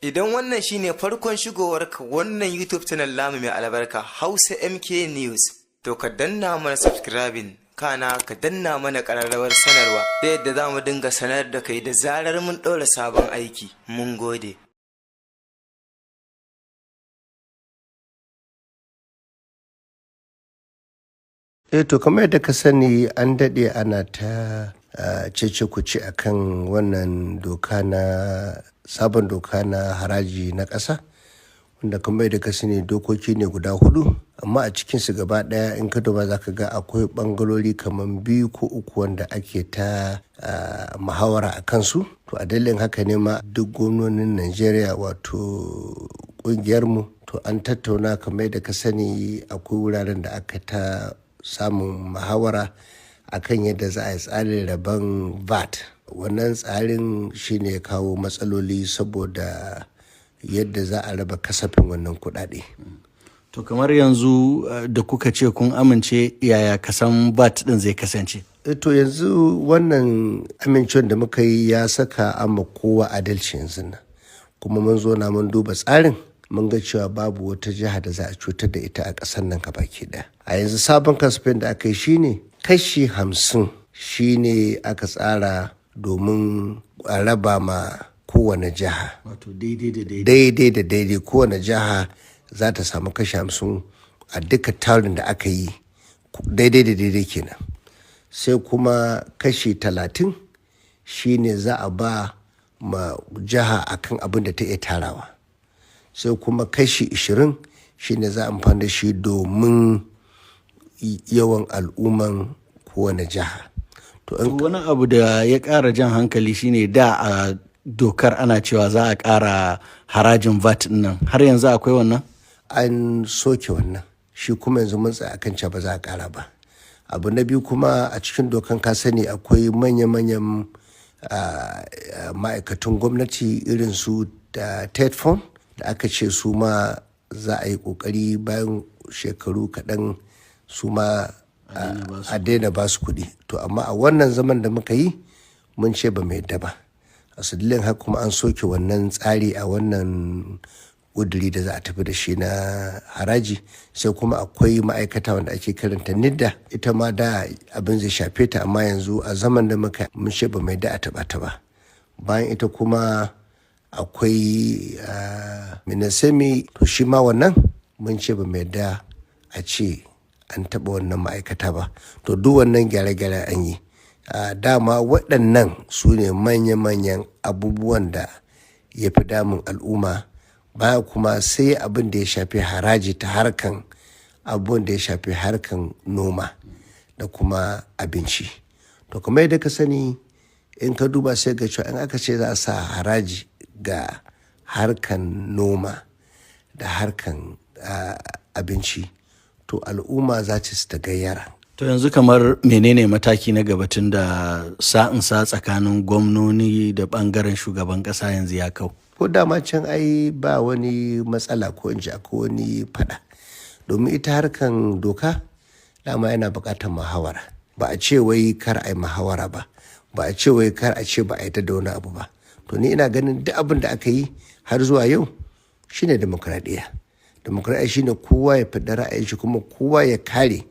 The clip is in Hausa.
Idan wannan shine farkon shigowarka wannan YouTube channel namu mai albarka Hausa MK News, to ka danna mana subscribing, kana ka danna mana ƙararrawar sanarwa ta yadda za mu dinga sanar da kai da zarar mun ɗora sabon aiki. Mun gode. Eh to, kamar yadda ka sani, an daɗe ana ta cece kuce akan wannan doka na sabon doka na haraji na ƙasa, wanda kamar yadda ka sani dokoki ne guda hudu, amma a cikinsu gaba ɗaya in ka duba za ka ga akwai ɓangarori kamar biyu ko uku wanda ake ta muhawara a kansu. To a dalilin haka ne ma duk gwamnonin Najeriya, wato ƙungiyarmu, to an tattauna. Kamar yadda ka sani, akwai wuraren da aka ta samun muhawara akan yadda za a yi tsarin rabon VAT. Wannan tsarin shine ya kawo matsaloli saboda yadda za a raba kasafin wannan kuɗaɗe. To kamar yanzu da kuka ce kun amince, yaya kasan VAT din zai kasance? To yanzu wannan amincewar da muka yi ya saka ama kowa adalci yanzu nan. Kuma mun zo na mun duba tsarin, mun ga cewa babu wata jiha da za a cutar da ita a ƙasar nan baki ɗaya. A yanzu sabon kasafin da aka yi shine kashi 50 shine aka tsara domin a raba ma kowane jiha. Wato daidai da daidai. Daidai da daidai, kowane jiha za ta samu kashi 50 a duka tarin da aka yi, daidai da daidai kenan. Sai kuma kashi 30 shine za a ba ma jiha akan abin da ta iya tarawa. Sai kuma kashi 20 shine za a amfani da shi domin yawan al'umman kowane jiha. To wani abu da ya ƙara jan hankali shine da a dokar ana cewa za a ƙara harajin VAT nan, har yanzu akwai wannan? An soke wannan. Shi kuma yanzu mun tsaya akan cewa ba za a ƙara ba. Abu na biyu kuma, a cikin dokan ka sani akwai manya-manyan ma'aikatan gwamnati irin su da TETFund da aka ce su ma za a yi ƙoƙari bayan shekaru kaɗan su ma a daina ba su kuɗi. To amma a wannan zaman da muka yi mun ce ba mu yadda ba. A dalilin haka kuma an soke wannan tsari a wannan ƙuduri da za a tafi da shi na haraji. Sai kuma akwai ma'aikata wanda ake kiranta NITDA, ita ma da abin zai shafe ta, amma yanzu a zaman da muka mun ce ba mu yadda a taɓa ta ba. Bayan ita kuma akwai Minesemi, to shi ma wannan mun ce ba mu yadda a ce an taɓa wannan ma'aikata ba. To duk wannan gyare-gyare an yi. Dama waɗannan su ne manya-manyan abubuwan da ya fi damun al'umma. Baya kuma sai abin da ya shafi haraji ta harkan abubuwan da ya shafi harkan noma da kuma abinci. To kamar yadda ka sani, in ka duba sai ga cewa in aka ce za a sa haraji ga harkan noma da harkan abinci, to al'umma za ta gayyara. To yanzu kamar menene mataki na gaba tun da sa'insa tsakanin gwamnoni da bangaren shugaban kasa yanzu ya kau? Ko dama can ai ba wani matsala ko in ji akwai wani fada. Domin ita harkan doka dama yana buƙatar muhawara. Ba a ce wai kar a yi muhawara ba, ba a ce wai kar a ce ba a yi ta da wani abu ba. To ni ina ganin duk abin da aka yi har zuwa yau shine demokradiyya. Demokradiyya shine kowa ya faɗi ra'ayin shi kuma kowa ya kare.